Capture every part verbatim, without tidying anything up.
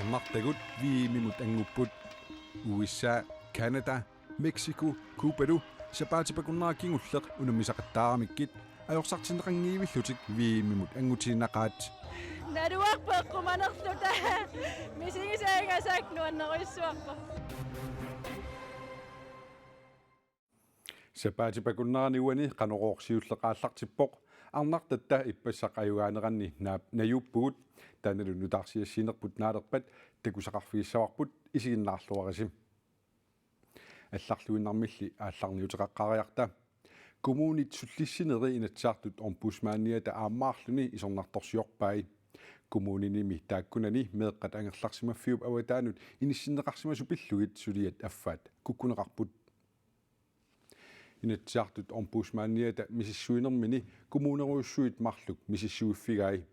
Arnartagut V M-imut angupput. U S A, Canada, Mexico, Cubalu sapaatip akunnerata kingulleq unammisaqattaaramikkit ajorsartinneqanngivillutik V M-imut angutiinnaqaat. Naluarput eqqumanerluta. Misigisaagassaaq nuannerujussuarpoq. Sapaatip akunnerani uani Qanorooq siulleq aallartippoq. Arnartatta ippassaq ajugaaneranni naap-, najuuppugut. Taannalu nutaarsiassiinerput naalerpat takusaqarfigissavarput, isiginnaarluarisi. Allarluinnarmilli aallarniuteqaqqaariarta. Kommunit sullissineri Inatsisartut Ombudsmandiata aammaarluni isornartorsiorpai. Kommuninimi taakkunani meeqqat angerlarsimaffiup avataanut inissinneqarsimasut pillugit suliat affaat kukkuneqarput. Inatsisartut Ombudsmandiata misissuinermini kommunerujussuit marluk misissuiffigai.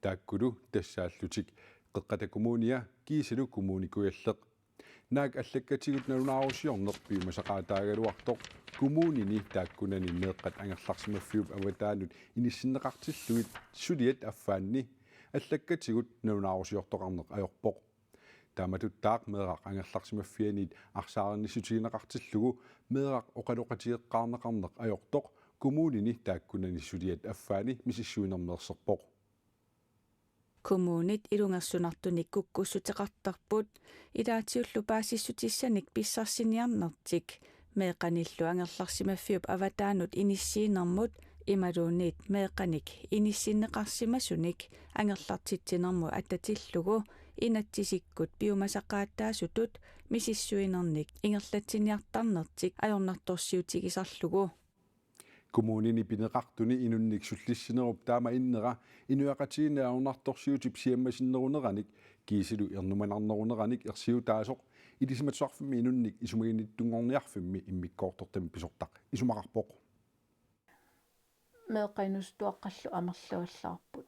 Taakkulu tassaallutik Qeqqata Kommunia kiisalu Kommune Kujalleq. Naak allakkatigut nalunaarusiorneq piumasaqaataagaluartoq kommunini taakkunani meeqqat angerlarsimaffiup avataanut inissinneqartillugit suliat affaanni allakkatigut nalunaarusiortoqarneq ajorpoq. Taamatuttaaq meeraq angerlarsimaffianiit arsaarinnissutigineqartillugu meeraq oqaloqatigeqqaarneqarneq ajortoq kommunini taakkunani suliat affaani misissuinermeerserpoq. Kommunit ilungersunartunik kukkussuteqartarput, ilaatigut paasissutissanik pissarsiniarnertik, meeqqanillu angerlarsimaffiup avataanut inissiinermut imaluunniit meeqqanik inissinneqarsimasunik angerlartitsinermut atatillugu inatsisikkut piumasaqaataasutut misissuinernik ingerlatsiniartarnertik ajornartorsiutigisarlugu. Kommunini pineqartuni inunnik sullissinerup taama innera inuiaqatigiinni ajornartorsiutip siammasinneruneranik kiisalu ernumanarneruneranik ersiutaasoq Ilisimatusarfimmi inunnik isumaginnittunngorniarfimmi immikkoortortami pisortaq isumaqarpoq. Meeqqat inuusuttuaqqallu amerlavallaarput,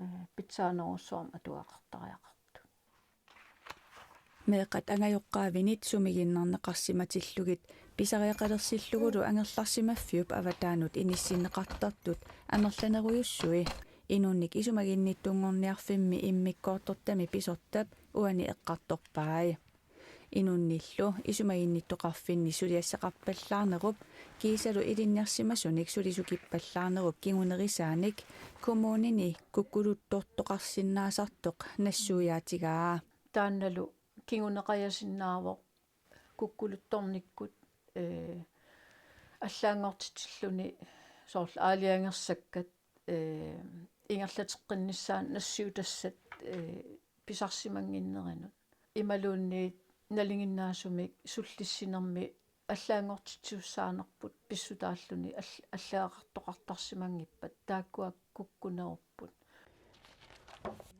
ee, pitsaanerujussuarmik atugaqartariaqartut. Meeqqat angajoqqaavinit sumiginnarneqarsimatillugit pisariaqalersillugulu angerlarsimaffiup avataanut inissinneqartartut amerlanerujussui inunnik isumaginnittunngorniarfimmi immikkoortortami pisortap uani eqqartorpai. Inunnillu isumaginnittoqarfinni suliassaqarpallaarnerup kiisalu ilinniarsimasunik sulisukippallaarnerup kingunerisaanik kommunini kukkuluttortoqarsinnaasartoq nassuiaatigaa. Taannalu kinguneqajasinnaavoq kukkuluttornikkut, ee, allaanngortitsilluni soorlu aalajangersakkat, ee, ingerlateqqinnissaannut nassiutassat, ee, pisarsimannginnerinut. Imaluunniit nalinginnaasumik sullissinermi allaanngortitsisussaanerput pissutaalluni all-, allagaqartoqartarsimanngippat taakkua kukkunerupput.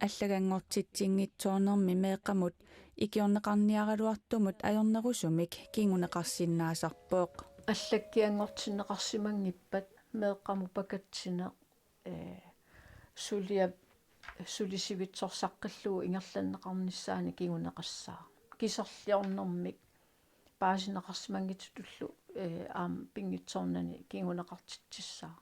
Allaganngortitsinngitsoornermi meeqqamut ikiorneqarniaraluartumut ajornerusumik kinguneqarsinnaasarpoq. Allakkianngortinneqarsimanngippat meeqqamut pakatsineq, ee, suliap sulisivitsorsaqqillugu ingerlanneqarnissaanik kinguneqassaaq. Kiserliornermik paasineqarsimanngitsutullu, ee, aamma pinngitsoornani kinguneqartitsissaaq.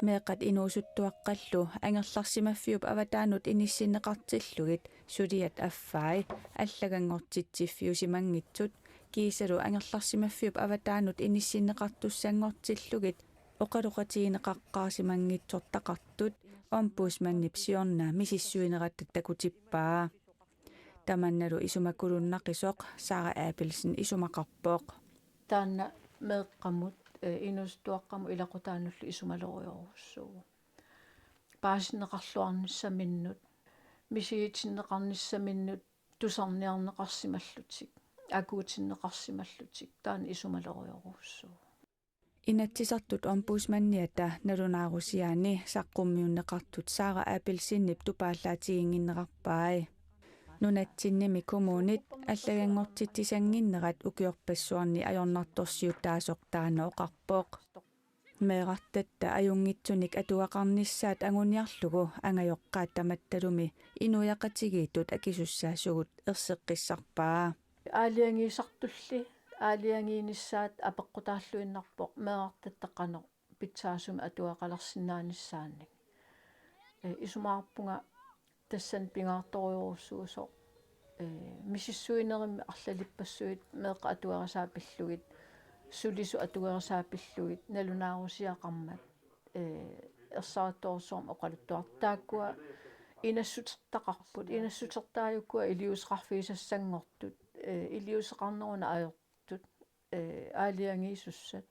Meeqqat inuusuttuaqqallu angerlarsimaffiup avataanut inissinneqartillugit suliat affai allaganngortitsiffiusimanngitsut kiisalu angerlarsimaffiup avataanut inissinneqartussanngortillugit oqaloqatigineqaqqaarsimanngitsortaqartut Ombudsmandip siorna misissuineratta takutippaa. Tamannalu isumakulunnaqisoq Sara Abelsen isumaqarpoq. Taanna meeqqamut, ee, inuusuttuaqqamut ilaqutaanullu isumalerujorujussuuvoq. Paasineqarluarnissaminnut, misigitinneqarnissaminnut tusarniarneqarsimallutik, akuutinneqarsimallutik, taanna isumalerujorujussuuvoq. Inatsisartut Ombudsmandiata nalunaarusiaani saqqummiunneqartut Sara Abelsenip tupaallaatiginnginnerarpai. Nunatsinnimi kommunit allaganngortitsisannginnerat ukiorpassuarni ajornartorsiutaasoq taanna oqarpoq. Meerartatta ajunngitsunik atugaqarnissaat anguniarlugu angajoqqaat tamattalumi inuiaqatigiittut akisussaasugut erseqqissarpaa. Aalajangiisartulli, aalajangiinissaat apeqqutaalluinnarpoq meerartatta qanoq pitsaasumik atugaqalersinnaanissaannik. Ee, isumaqarpunga tassani pingaartorujussuusoq, ee, misissuinermi arlalippassuit meeqqat atuerisaat pillugit, sulisut atuerisaat pillugit, nalunaarusiaqarmat, ee, ersarissorsuarmik oqaluttuartut. Taakkua inassutertaqarput, inassutertaajukkua iliuuseqarfigisassanngortut, ee, iliuuseqarneruna ajortut, ee, aalajangiisussat.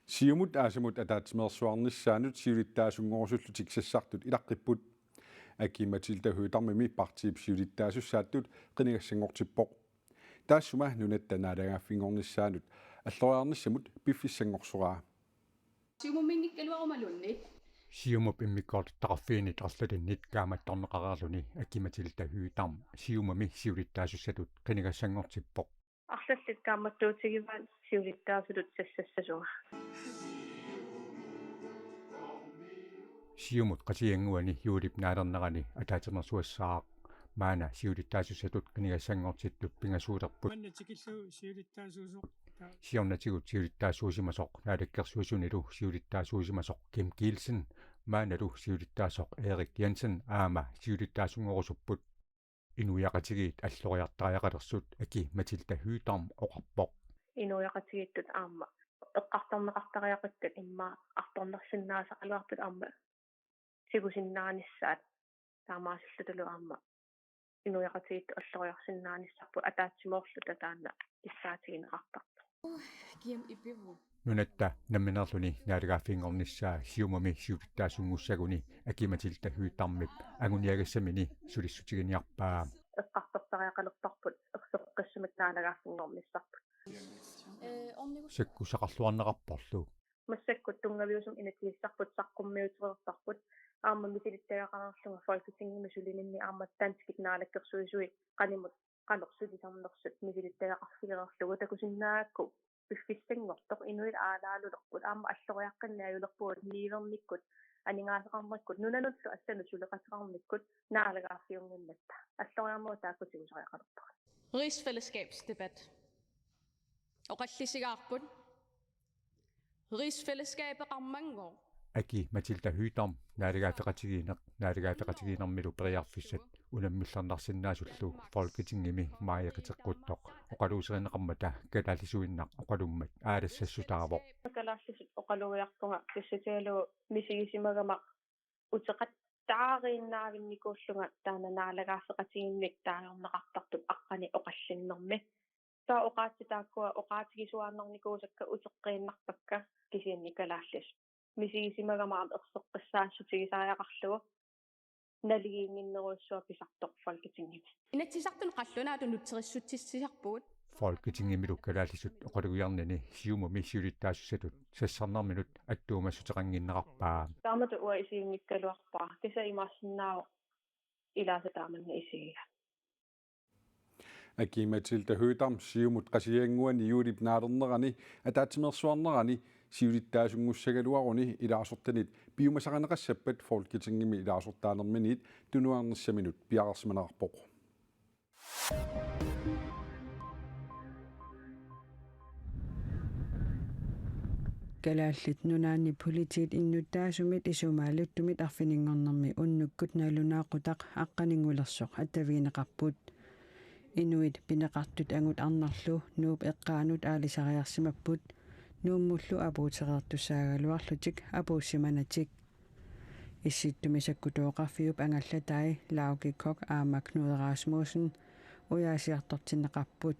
Siumut aasamut ataatsimeersuarnissaanut siulittaasunngorusullutik sassartut ilaqqipput. Aki-Matilda Høegh-Damimi partiip siulittaasussaattut qinigassanngortippoq. Taassuma nunatta naalagaaffinngornissaanut alloriarnissamut piffissanngorsoraa. Siumuminngikkaluarumaluunniit. Siumup immikkoortortaqarfiinit arlalinnit kaammattorneqareerluni Aki-Matilda Høegh-Dam Siumumi siulittaasussatut qinigassanngortippoq. Arlallit kaammattuutigivaat siulittaasutut sassassasunga. Siumut Qasigiannguani juulip naalernerani ataatsimeersuassaaq. Maanna siulittaasussatut qinigassanngortittut pingasuulerput. Maanna tikillugu siulittaasuusoq. Siornatigut siulittaasuusimasoq Naalakkersuisunilu siulittaasuusimasoq Kim Kielsen, maannalu siulittaasoq Erik Jensen aamma siulittaasunngorusupput. Inuiaqatigiit alloriartariaqalersut Aki-Matilda Høegh-Dam oqarpoq. Inuiaqatigiittut aamma eqqartorneqartariaqakkat immaqa artornersinnaasaraluartut aamma tigusinnaanissaat, taamaasillutillu aamma inuiaqatigiittut alloriarsinnaanissarput ataatsimoorluta taanna kissaatigineqartartoq. Kiam ipivu. Nunatta nammineerluni naalagaaffinngornissaa Siumumi siulittaasunngussaguni Aki-Matilda Høegh-Damip anguniagassamini sulissutiginiarpaa. Eqqartortariaqalerparput erseqqissumik naalagaaffinngornissarput. Ee, ornigu- Sakkussaqarluarneqarporlu. Massakkut tunngaviusumik inatsisissarput saqqummiutereerparput, aamma misilittagaqareerlunga Folketingimi sulininni aamma danskit naalakkersuisui qanimut qanoq sulisarnersut misilittagaqarfigereerlugu takusinnaagakku piffissanngortoq, inuit aalaalulerput aamma alloriaqqinneq ajulerpugut niuernikkut, aningaasaqarnikkut, nunanullu allanut suleqateqarnikkut naalagaaffiunnginnatta. Alloriarnerup taakku tigusariaqalerpara. Rigsfællesskabsdebat. Oqallisigaarput. Rigsfællesskabeqarmanngooq. Aki-Matilda Høegh-Dam naalagaaffeqatigiinneq naalagaaffeqatigiinnermilu periarfissat unammillernarsinnaasullu Folketingimi maaji qiteqquttoq oqaluuserineqarmata kalaallisuinnaq oqalummat aalassassutaavoq. Kalaallisut oqalugiarpunga pissutigalugu misigisimagama uteqattaariinnaavinnikuullunga taanna naalagaaffeqatigiinnik taagorneqartartut aqqaneq oqallinnermi. Taava oqaatsit taakkua oqaatigisuaannarnikuusakka uteqqiinnarpakka, kisianni kalaallisut. Misigisimagama aamma erseqqissaassutigisariaqarlugu naligiinnginnerujussuaq pisartoq Folketingimi. Inatsisartuni qallunaatut nutserissutissisarpugut. Folketingimilu kalaallisut oqalugiarnini Siumumi siulittaasussatut sassarnerminut attuumassuteqannginnerarpaa. Taamatut uanga isiginngikkaluarpara, kisianni imaassinnaavoq ilaasa taamanna isigiga. Aki-Matilda Høegh-Dam Siumut Qasigiannguani juulip naalernerani ataatsimeersuarnerani siulittaasunngussagaluaruni ilaasortanit piumasarineqassappat Folketingimi ilaasortaanerminiit tunuarnissaminut piareersimaneqarpoq. Kalaallit Nunaanni Politiit innuttaasumit isumaaluttumit arfininngornermi unnukkut nalunaaqutaq aqqaninngulersoq attavigineqarput. Inuit pineqartut angut arnarlu Nuup eqqaanut aalisariarsimapput, Nuummullu apuutereertussaagaluarlutik apuussimanatik. Issittumi sakkutooqarfiup angallatai Laugi Koch aamma Knud Rasmussen ujaasiartortinneqarput.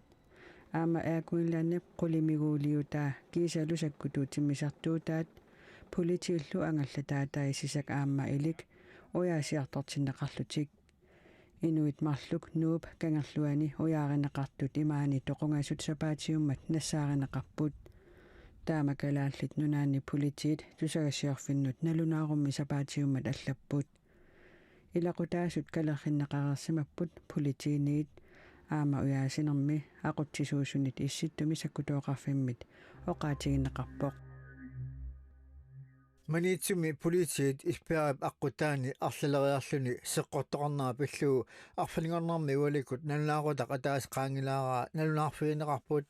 Aamma Air Greenlandip qulimiguuliutaa kiisalu sakkutut timmisartuutaat politiillu angallataatai Sisak aamma Ilik ujaasiartortinneqarlutik. Inuit marluk Nuup kangerluani ujaarineqartut imaani toqungasut sapaatiummat nassaarineqarput. Taama Kalaallit Nunaanni Politiit tusagassiorfinnut nalunaarummi sapaatiummat allapput. Ilaqutaasut kalerrinneqareersimapput politiiniit, aamma ujaasinermi aqutsisuusunit Issittumi sakkutooqarfimmit oqaatigineqarpoq. Maniitsumi politiit isbjørnip aqqutaani arlaleriarluni seqqortoqarnera pillugu arfininngornermi ualikkut nalunaaqutaq ataaseq qaangilaarnera nalunaarfigineqarput.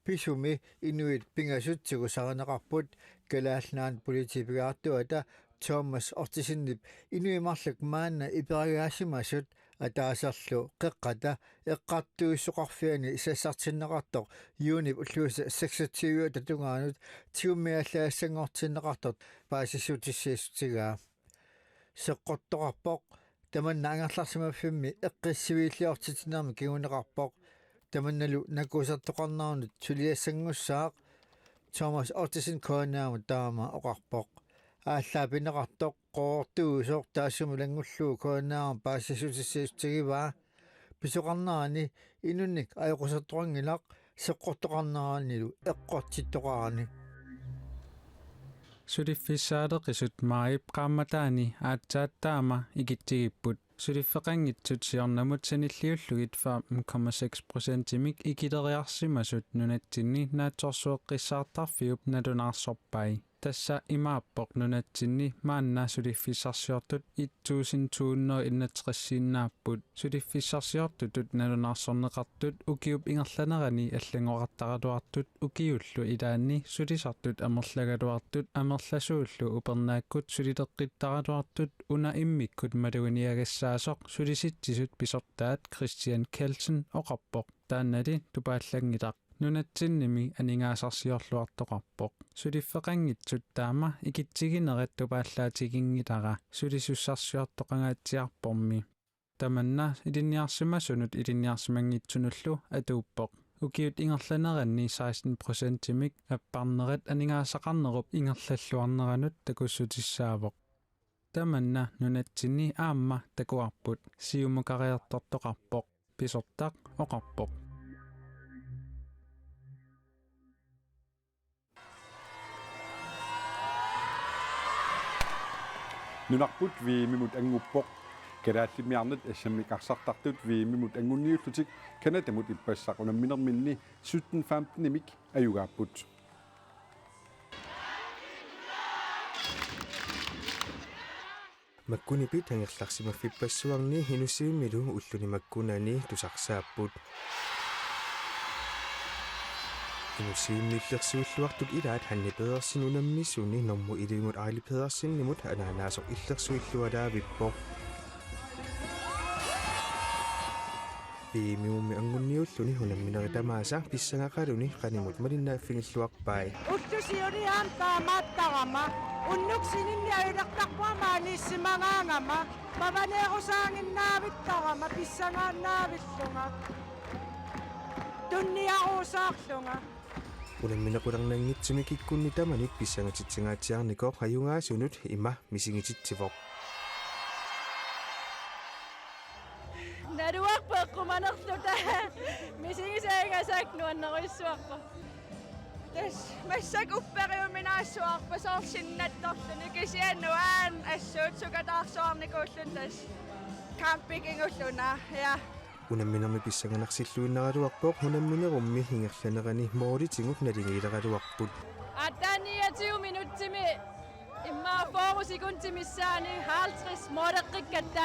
Pisumi inuit pingasut tigusarineqarput. Kalaallit Nunaanni Politiit pigaartuata Thomas Ottesenip inuit marluk maanna iperagaasimasut ataaserlu Qeqqata Eqqartuisoqarfiani sassartinneqartoq juunip ulluisa seksogtyve tungaanut tigummiallaassangortinneqartoq paasissutissassutigaa. Seqqortoqarpoq tamanna angerlarsimaffimmi eqqissiviilliortitsinermi kinguneqarpoq. Tamannalu nakuusertoqarnerannut suliassanngussaaq, Thomas Ottesen K N R-mut taama oqarpoq. Aallaapineqartoq qoortuusoq taassuma ilanngullugu K N R-mut paasissutissassutigaa. Pisoqarnerani inunnik ajoqusertoqanngilaq, seqqortoqarneranilu eqqortittoqarani. Suliffissaaleqisut maajip qaammataani aatsaat taama ikitsigipput. Suliffeqanngitsut siornamut sanilliullugit fem komma seks procentimik ikileriarsimasut nunatsinni naatsorsueqqissaartarfiup nalunaarsorpai. Tassa imaappoq nunatsinni maanna suliffissarsiortut et tusind to hundrede enogtresiinnaapput. Suliffissarsiortutut nalunaarsorneqartut ukiup ingerlanerani allanngorartaraluartut ukiullu ilaanni sulisartut amerlagaluartut amerlasuullu upernaakkut sulileqqittaraluartut una immikkut maluginiagassaasoq Sulisitsisut Pisortaat Christian Kelsen oqarpoq. Taannali tupaallanngilaq. Nunatsinnimi aningaasarsiorluartoqarpoq. Suliffeqanngitsut taama ikitsiginerat tupaallaatiginngilara sulisussarsiortoqangaatsiarpormi. Tamanna ilinniarsimasunut ilinniarsimanngitsunullu atuuppoq. Ukiut ingerlaneranni seksten procentimik apparnerat aningaasaqarnerup ingerlalluarneranut takussutissaavoq. Tamanna nunatsinni aamma takuarput, siumukariartortoqarpoq, Pisortaat oqarpoq. Nunarput V M-imut annguppoq. Kalaallimmiarnat assammik arsartartut V M-imut anngunniullutik Canadamut ippassaq unamminerminni sytten femten-imik ajugaapput. Makkunipit angerlarsimaffippassuarni Inussivimmilu ulluni makkunani tusarsaapput. Inussivimmi illersuilluartut ilaat Hanne Pedersen unammisuni nummer elleve-mut Aili Pedersenimut anaanaasoq illersuillualaavippoq. V M-imummi anngunniulluni unamminerit tamaasa pissangaqaluni qanimut malinnaaffigilluarpai. Ullusiuli aamma taamaattarama, unnuk sininni ajulertarpunga maaniissimagaangama, pavaneerusaaginnaavittarama pissangaannaavillunga. Tunniaruusaarlunga. Unamminequlernanngitsumi kikkunni tamanit pissangatitsingaatsiarnikoq ajugaasunut ima misigititsivoq. Naluarpoq eqqumanerluta. Misigisaagassaaq nuannerujussuarpoq. Tassa massakkut upperiuminaassuarpoq soorlu sinnattorluni kisianni nuann' assut sukataarsuarnikuulluni tassa. Kampikingulluna, ja. Unamminermi pissanganarsilluinnaraluarpoq unamminerummi ingerlanerani målitigut naligiileraluarput. Aatsaat niogtyve minutsimi immaqa fyrre sekundit missaanni halvtreds måleqqikkatta.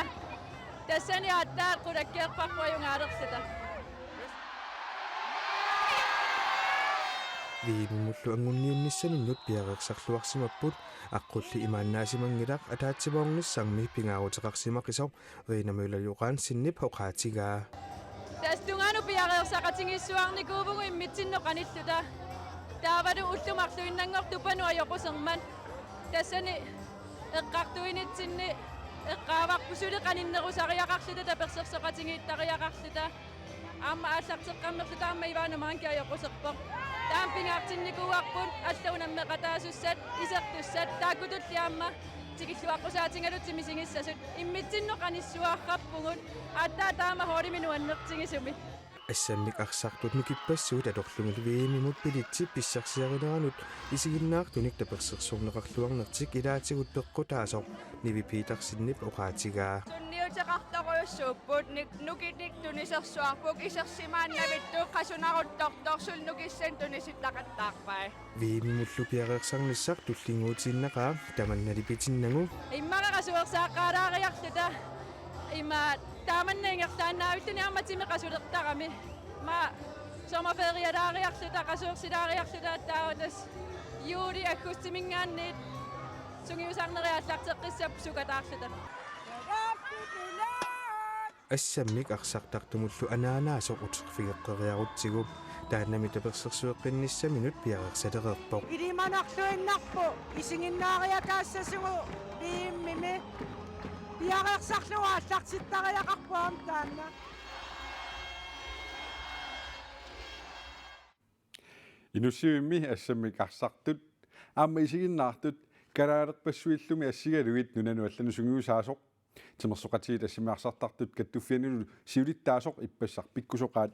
Tassani aatsaat qulakkeerparput ajugaalerluta. V M-imullu anngunniunnissaminnut piareersarluarsimapput, aqqulli imaannaasimanngilaq ataatsimoornissarmi pingaaruteqarsimaqisoq, Rina Møller Johansenip oqaatigaa. Tassa tungaanut piareersaqatigiissuarnikuuvugut immitsinnut qanilluta. Taavalu ullut marluinnanngortut Tupanut ajoqusermat. Tassani eqqartuinitsinni eqqaavarput suli qaninnerusariaqarluta, tapersersoqatigiittariaqarluta. Aamma aallarteqqammerluta aamma Ivana Manki ajoquserpoq. Taama pingaartinnikuuarput allat unammeqataasussat, isertussat, taakkutulli aamma tikilluaqqusaatigalugit misigissasut. Immitsinnut qanissuarrappugut, aatsaat taama holdimi nuannertigisumik. Assammik arsartut nukippassuit atorlugit V M-imut bilitsit pissarsiarineranut isiginnaartunik tapersersorneqarluarnertik ilaatigut peqqutaasoq Nivi Petersenip oqaatigaa. Sunniuteqartorujussuupput, nik-, nukinnik tunisersuarput, isersimaannavittut qasunaruttortoq suli nukissanik tunisitaqattaarpai. V M-imullu piareersarnissaq tullinnguutiinnaqaaq, tamannali pitinnagu. Immaqa qasuersaaqqaalaariarluta. Ima taamanna ingerlaannaavilluni aamma timi qasulertarami. Ima sommerferialaariarluta, qasuersilaariarluta, taava tassa juuli aggustiminngaanniit Sungiusarneri aallarteqqissapput sukataarluta. Assammik arsartartumullu anaanaasoq uterfigeqqeriarutsigu. Taannami tapersersueqqinnissaminut piareersalereerpoq. Ilimanarluinnarpoq isiginnaariakaassasugut V M-imi. Piareersarlugu aallartittariaqarpoq aamma taanna. Inussivimmi assammik arsartut aamma isiginnaartut kalaalerpassuillumi assigalugit nunanut allanut sungiusaasoq. Timersoqatigiit assammik arsartartut kattuffianilu siulittaasoq ippassaq pikkusoqaat.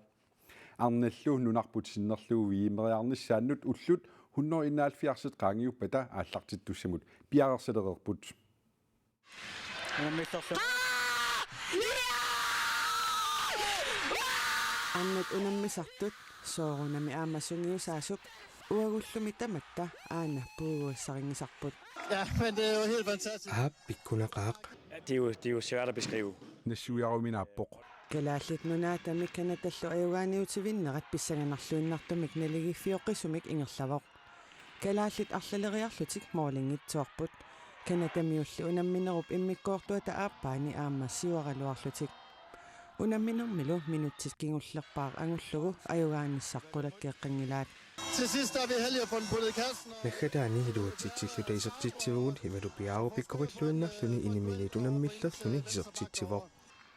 Arnallu nunarput sinnerlugu V M-eriarnissaannut ullut hundrede enoghalvfjerds qaangiuppata aallartittussamut piareersalereerput. Arnat unammisartut soorunami aamma sungiusaasup uagullumi tamatta aana puiguassaringisarput. Ja, men det er jo helt fantastisk. Aap, pikkunaqaaq. Det er jo, det er jo svært at beskrive. Nassuiaruminaappoq. Kalaallit Nunaatami Canadallu ajugaaniutivinnerat pissanganarluinnartumik naligiiffioqqisumik ingerlavoq. Kalaallit arlaleriarlutik målingitsoorput. Canadamiulli unamminerup immikkoortuata aappaani aamma siuaraluarlutik. Unamminermilu minutsit kingullerpaaq angullugu ajugaanissaq qulakkeeqqanngilaat. Til sidst er vi heldige at få den puttet i kassen. Naggataani iluatsitsilluta isertitsivugut, Ivalu piaarupikkorilluinnarluni inimiliit unammillerluni isertitsivoq.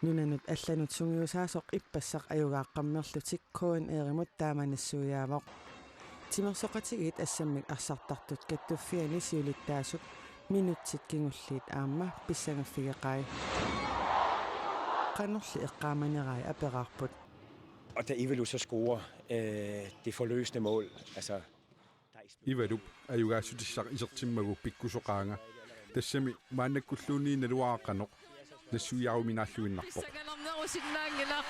Nunanut allanut sungiusaasoq ippassaq ajugaaqqammerlutik K N R-imut taama nassuiaavoq. Timersoqatigiit assammik arsartartut kattuffiani siulittaasup minutsit kingulliit aamma pissangaffigeqai. Qanorli eqqaamanerai aperaarput. Og da Ivalu så scorer, øh, det forløsende mål, altså, Ivalup ajugaassutissaq isertimmagu pikkusoqaanga. Tassami maannakkulluunniit naluara qanoq nassuiaruminaalluinnarpoq. Pissanganarnerusinnaanngilaq.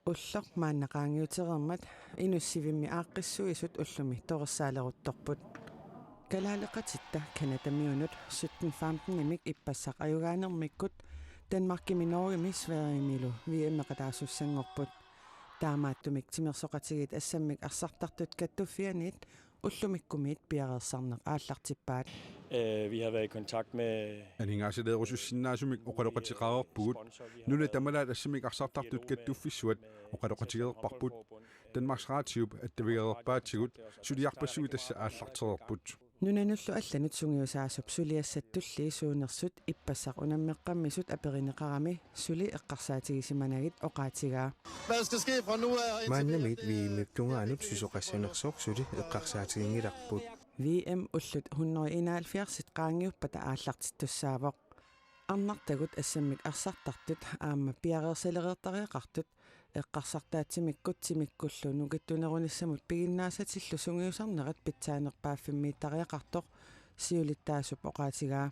Ulloq maanna qaangiutereermat Inussivimmi aaqqissuisut ullumi torersaaleruttorput. Kalaaleqatitta Canadamiunut sytten femten-imik ippassaq ajugaanermikkut Danmarkimi, Norgemi Sverigemilu V M-eqataasussanngorput. Taamaattumik timersoqatigiit assammik arsartartut kattuffianiit ullumikkumiit piareersarneq aallartippaat. Øh, vi har været i kontakt med Aningaasaleerusussinnaasumik oqaloqateqareerpugut. Nunat tamalaat assammik arsartartut kattuffissuat oqaloqatigereerparput. Danmarks Radiop attavigereerpaatigut suliarpassuit tassa aallartereerput. Nunanullu allanut sungiusaasup suliassat tullii suunersut ippassaq unammeqqammisut aperineqarami suli eqqarsaatigisimanagit oqaatigaa. Hvad skal ske fra nu af og indtil Maannamiit V M-ip tungaanut susoqassanersoq suli eqqarsaatiginngilarput. V M ullut hundrede enoghalvfjerds qaangiuppata aallartittussaavoq. Arnartagut assammik arsartartut aamma piareersalereertariaqartut eqqarsartaatsimikkut timikkullu nukittunerunissamut piginnaasatillu sungiusarnerat pitsaanerpaaffimmiittariaqartoq siulittaasup oqaatigaa.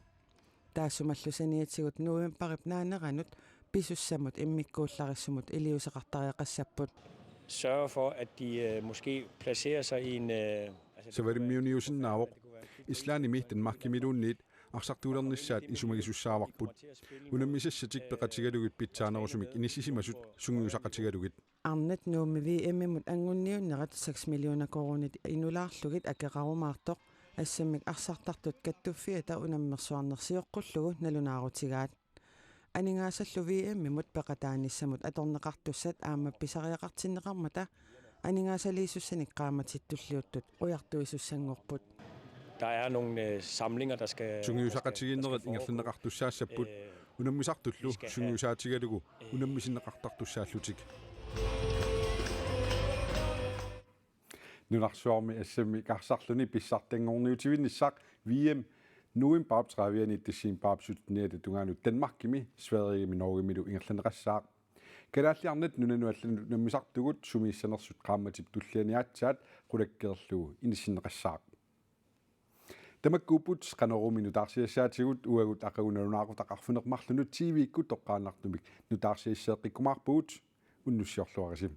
Taassumalu saniatigut novembarip naaneranut pisussamut immikkuullarissumut iliuuseqartariaqassapput. Sørge for, at de, øh, måske placerer sig i en, øh, altså, Savalimmiuniusinnaavoq. Islandimi Danmarkimiluunniit arsartuulernissaat isumagisussaavarput. Unammisassatik peqatigalugit pitsaanerusumik inissisimasut sungiusaqatigalugit. Arnat Nuummi V M-imut angunniunnerat seks millioner koruunit inulaarlugit akeqarumaartoq assammik arsartartut kattuffiata unammersuarneq sioqqullugu nalunaarutigaat. Aningaasallu V M-imut peqataanissamut atorneqartussat aamma pisariaqartinneqarmata aningaasaliisussanik qaammatit tulliuttut ujartuisussanngorput. Der er nogle, øh, samlinger, der skal Sungiusaqatigiinnerit ingerlanneqartussaassapput, unammisartullu sungiusaatigalugu unammisinneqartartussaallutik. Nunarsuarmi assammik arsarluni pissartanngorniutivinnissaq V M novembarip tredive-ani decembarip sytten-iata tungaanut Danmarkimi, Sverigemi Norgemilu ingerlanneqassaaq. Kalaallit Arnat nunanut allanut unammisartugut sumiissanersut qaammatip tulliani aatsaat qulakkeerlugu inissinneqassaaq. Tamakkuupput Qanorooq-mi nutaarsiassaatigut, uagut aqagu nalunaaqutaq arfineq-marlunut T V-kkut toqqaannartumik nutaarsiasseeqqikkumaarpugut, unnussiorluarisi.